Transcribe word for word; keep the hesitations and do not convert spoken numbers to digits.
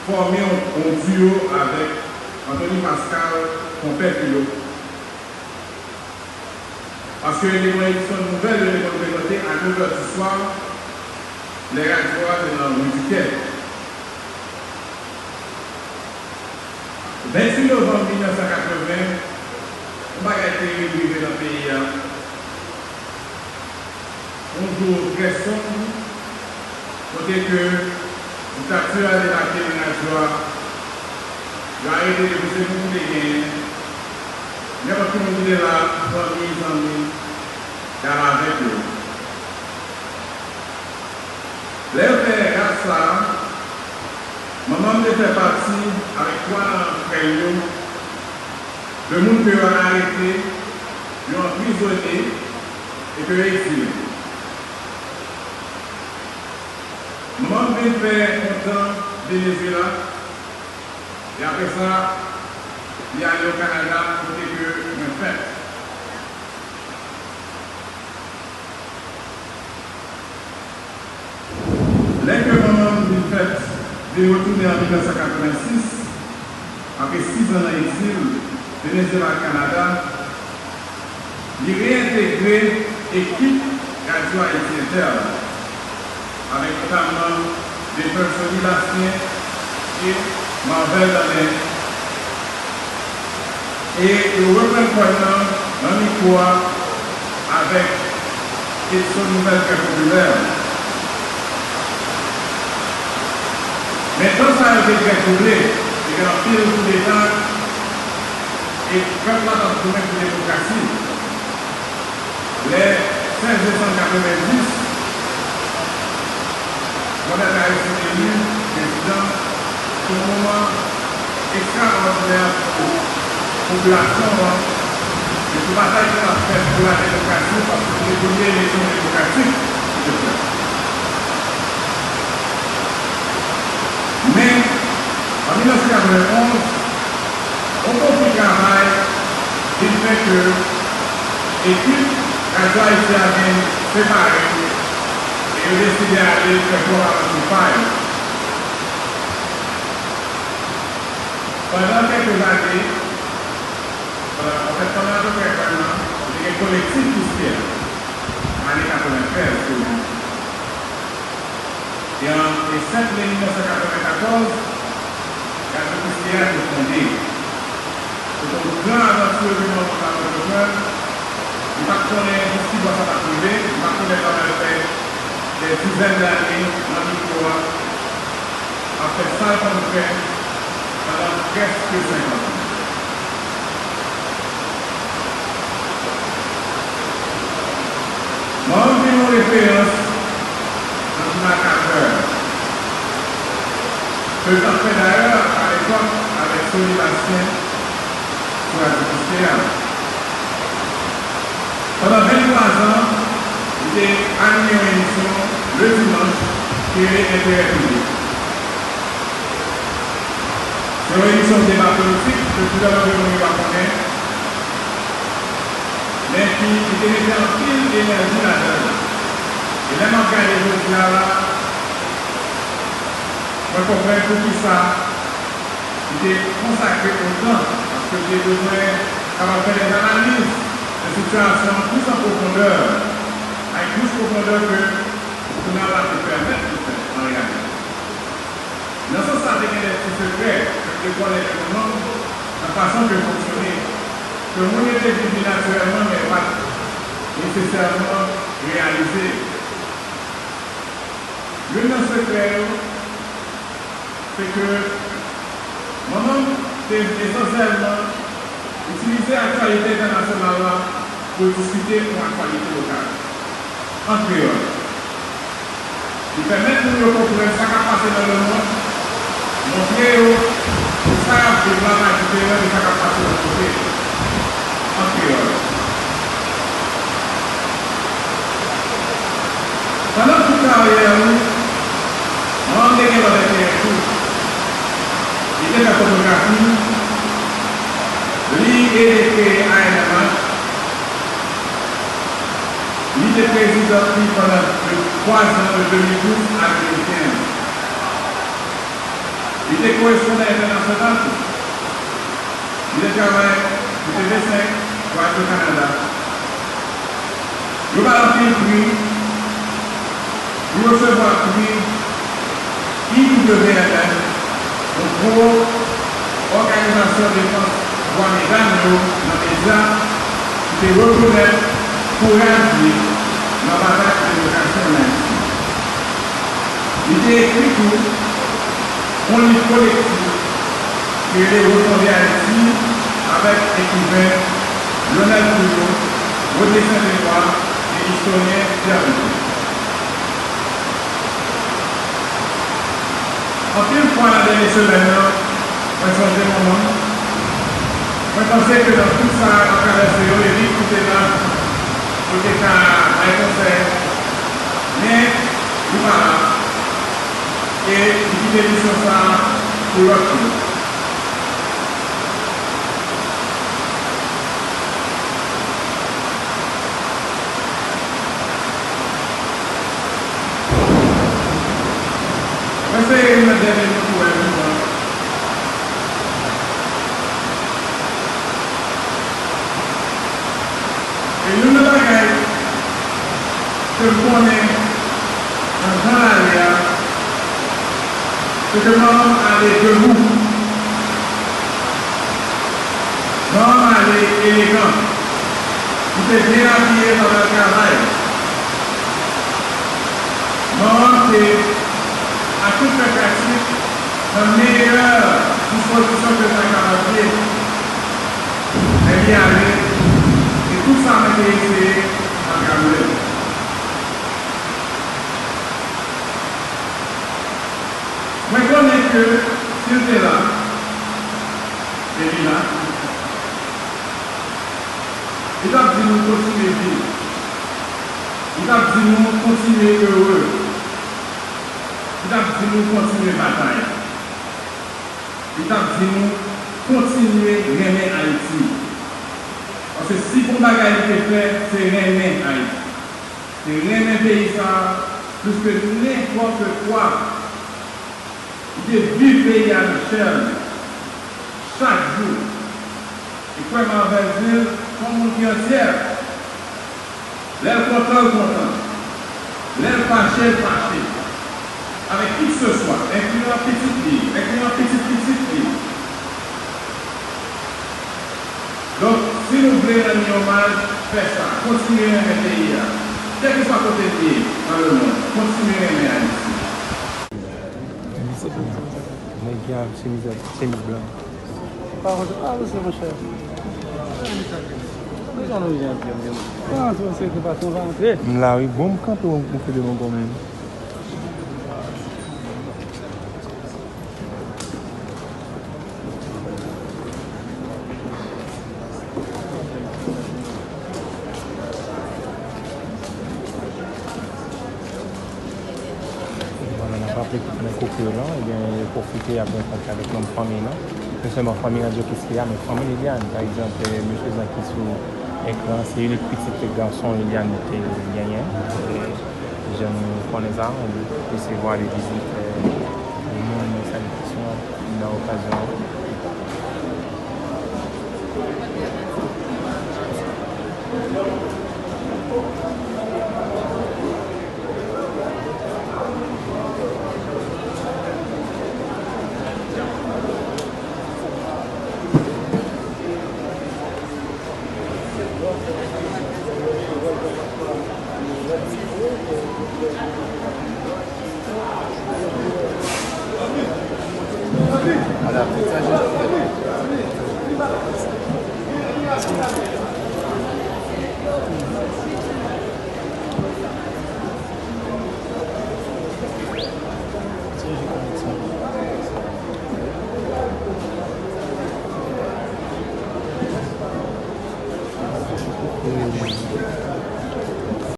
fòme yon, yon duo avèk Anthony Pascal, konpè Filo. Paske yo te gen yon edisyon nouvèl yo te konn prezante a nèv è di swa, lè radyo a te nan Ri Dikè. Venntuit novanm mil nèf san katreven, yon bagay terib rive nan peyi a. Yon jou trè sonb, kote ke diktati a debake nan radyo a, yo arete depi se moun ki te genyen, nenpòt ki moun ki te la, fanmi, zanmi, y al avèk yo. Lè yo fè rap sa a, manman m te fè pati avèk twa nan frè l yo, de moun ke yo arete, yo anprizone e ke yo egzile. Manman m vin fè yon tan Venezuela, e apre sa, li ale o Kanada, kote ke mwen fèt. Lè ke manman m vin fèt, vin retounen an mil nèf san katrevensis, apre sis an nan egzil, Venezuela ak Kanada, li reyentegre ekip Radyo Ayiti Entè la, avèk notamman Jefferson Bastien e Marvel Dandin. E yo reprann kòn nan, nan mikwo a, avèk Edson Nouvèl Trè Popilè. Men tan sa yo te trè twouble, te gen anpil koudeta, e pèp la t ap goumen pou demokrasi. Lè sèz desanm katrevenndis, Jovèl Moyiz te eli prezidan, se yon moman ekstraòdinè pou popilasyon an, e pou batay ke l ap fè pou la demokrasi, paske se te premye eleksyon demokratik ki te fèt. Men, an mil nèf san katrevenonz, yon konfli travay vin fè ke ekip Radyo Ayiti a vin separe e yo deside ale fè pwòp avanti pa yo. Pandan kèk ane, pandan, anfèt, pandan apeprè en an, nou te gen Kolektif Kiskeya, nan ane katreventrèz, pou nou. E an, e sèt me mil nèf san katrevenkatòz, Radyo Kiskeya te fonde. Se te yon gran avanti ke manman m t ap antreprann. M pa t konnen jis ki bò sa t ap rive. M pa t konnen l t ap al fè dè dizèn dane nan mikwo a, ap fè sa l konn fè pandan prèske senkant an. Manman m vin yon referans nan jounal Katrè. Ke l t ap fè dayè, alepòk, avèk Sony Bastien sou Radyo Kiskeya. Pandan venntwa zan, li te anime yon emisyon le dimanch ki rele Enterè Piblik. Se yon emisyon deba politik ke plizyè nan nou yo pa konnen, men ki, ki te mete anpil enèji ladan l. E lè m ap gade jodi a la, mwen konprann poukisa li te konsakre otan, paske li te bezwen kapab fè dè analiz de sitiyasyon an plis an pwofondè, ak plis pwofondè ke jounal la te pèmèt li fè an reyalite. Nan sans sa, te gen de ti sekrè ke m te konnen de manman m, nan fason ke l fonksyone, ke moun yo te viv li natirèlman, men yo pa t nesesèman reyalize. Youn nan sekrè yo, se ke manman m te esansyèlman itilize aktyalite entènasyonal la pou l diskite yon aktyalite lokal, an kreyòl. Li pèmèt moun yo konprann sa k ap pase nan lemonn, montre yo pou sa y ap viv la pa diferan de sa k ap pase lòt kote, an kreyòl. Pandan tout karyè li, manman m te gen lòt enterè tou. Li te fè fotografi, li ede kreye A N M H, li te prezidan li pandan de twa zan, de de mil douz a de mil kenz. Li te korespondan entènasyonal tou. Li te travay pou T V senk, Radio Canada. Yo ba l anpil pri, li resevwa pri I W F F, yon gwo òganizasyon defans dwa medam yo nan medya, ki te rekonèt kouraj li nan batay pou demokrasi ann Ayiti. Li te ekri tou yon liv kolektif ki rele Refonde Ayiti avèk ekriven Lyonel Trouillot, Rene Saint-Éloi e istoryen Pierre Dupuy. Anpil fwa nan dènye semèn nan, mwen sonje manman m. Mwen panse ke nan tout sa n ap travèse yo, Eric ki te la pou te ka bay konsèy, men li pa la. E li kite misyon sa a pou lòt moun. Mwen se youn nan dènye moun ki wè vivan. E youn nan bagay ke m konnen nan jan l ale a, se ke manman m ale debou. Manman m ale elegan. Li te byen abiye pandan l travay. Manman m te, a tout fè pratik, nan meyè dispozisyon ke l ta kapab ye. Men li ale, e tout sa mwen te eseye, m pa ka lwe l. Mwen konnen ke si l te la, e li la, li t ap di nou kontinye viv. Li t ap di nou kontinye ere. Li t ap di nou kontinye batay. Li t ap di nou kontinye renmen Ayiti. Paske si gon bagay li te fè, se renmen Ayiti. Se renmen peyi sa a plis ke nenpòt kwa. Li te viv peyi a nan chè l chak jou. E kwè m, anvè di l, se yon moun ki antyè. Lè l kontan, l kontan. Lè l fache, l fache. Avèk kikseswa, enkliyan pitit li, enkliyan pitit pitit li. Donk, si nou vle rann li omaj, fè sa. Kontinye renmen peyi a. Kèlkeswa kote l ye nan lemonn, kontinye renmen Ayiti. Nèg ki ap chemiz, chemiz blan. Pa avanse, pa avanse, monchè. Deja nou jan ap di, m la wi, bon, m kanpe, m, m fè de longon menm. Vwala, n ap raple tout nèg Kokoye lan, ebyen, yo pwofite ap rankontre avèk manm fanmi lan. Non sèlman fanmi Radyo Kiskeya, men fanmi Liliane. Pa egzanp, eh, mesye sa ki sou ekran, se inik pitit gason Liliane te genyen. Jan nou konnen sa, nou resevwa de vizit, eh, moun nan salitasyon nan okazyon an.